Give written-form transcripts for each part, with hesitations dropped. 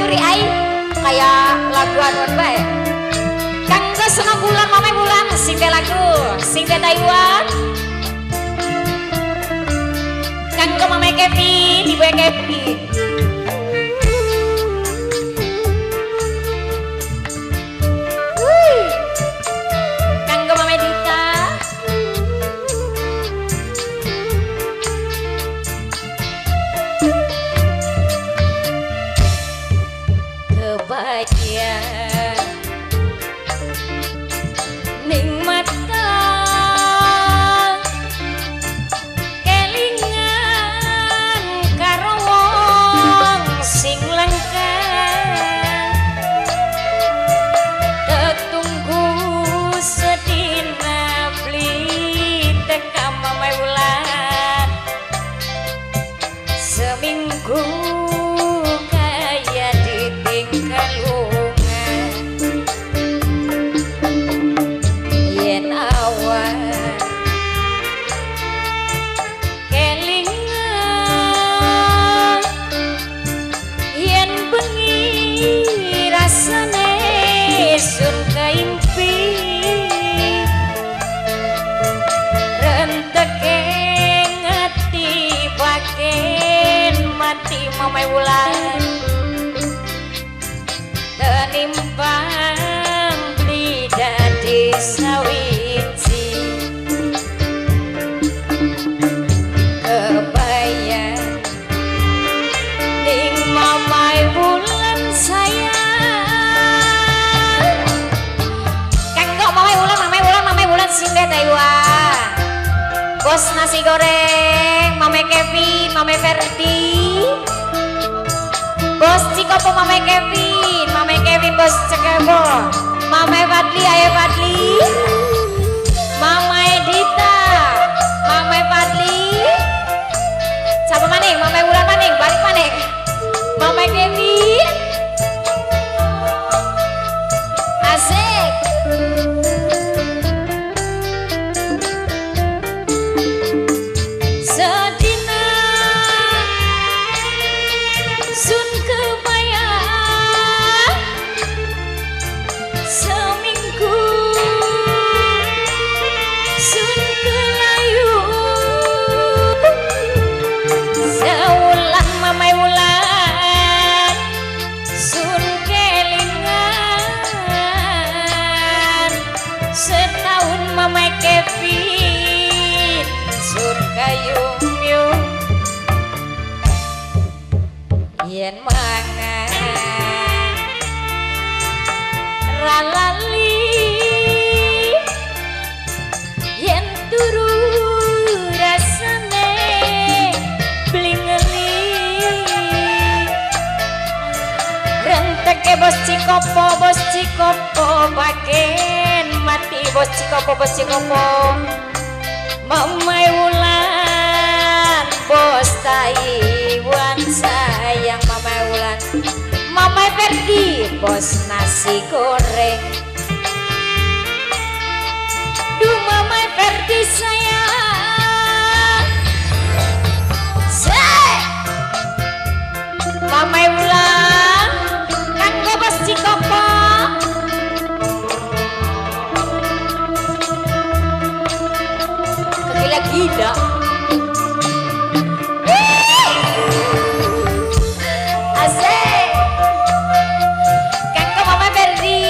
Curi ai kayak lagu anuan bae. Kanggo seneng bulan mame bulan sing lagu sing Taiwan. Kanggo mame Kevin, ibu Kevin. Kanggo mame Dita. Kebahagiaan ning mata kelingan karo wong sing langka tetunggu sedina beli teka mamai wulan seminggu kaya ditinggal lunga yen awan kelingan yen bengi rasane sun kaimpi renteke ngati baken mati mamai wulan tenimbang beli dadi sawiji kebayang ning mamai wulan sayang. Kanggo mamai wulan mamai wulan mamai wulan sing Taiwan bos nasi goreng mame Kevin mame Ferdi bos Cikopo mame Kevin mame Kevin bos Cekebo mame Fadli ayo Fadli mama Edita mame Fadli siapa maning mame wulan maning balik maning mame Kevin asik. Sedina sun kebayang seminggu sun kelayu sewulan mamai wulan sun kelingan setahun mamai Kevin sun kayung yung yen mangan ralali yen turu rasane beli ngeli renteke bos Cikopo baken mati bos Cikopo bos Cikopo mamai wulan bos Taiwan sayang mamai wulan mamai Ferdi bos nasi goreng duh mamai Ferdi sayang say mamai wulan kanggo bos Cikopo kegila-gila. Asik. Kanggo Mama Ferdi,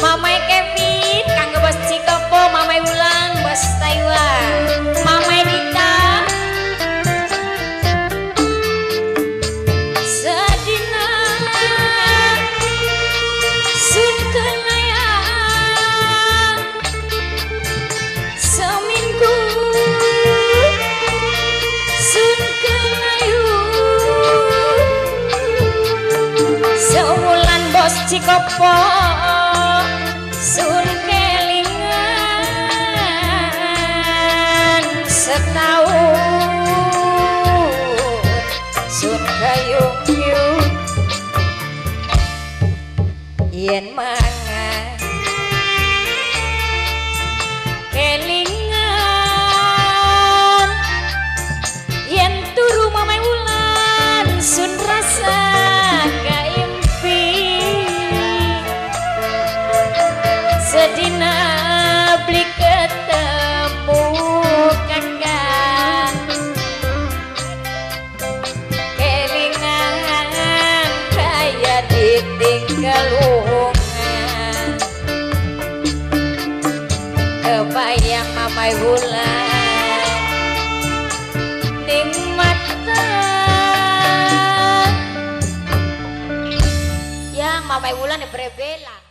Mama Kevin, kanggo bos Cikopo, Mama Wulan, bos Taiwan, Mama Dita. Sedina sun kelayang seminggu sun kelayu sewulan bos Cikopo sun kelingan setahun sun kayung yung yen mangan kelingan yen turu mamai wulan Keluhungan kebayang Mamai Wulan ning mata yang Mamai Wulan brebela.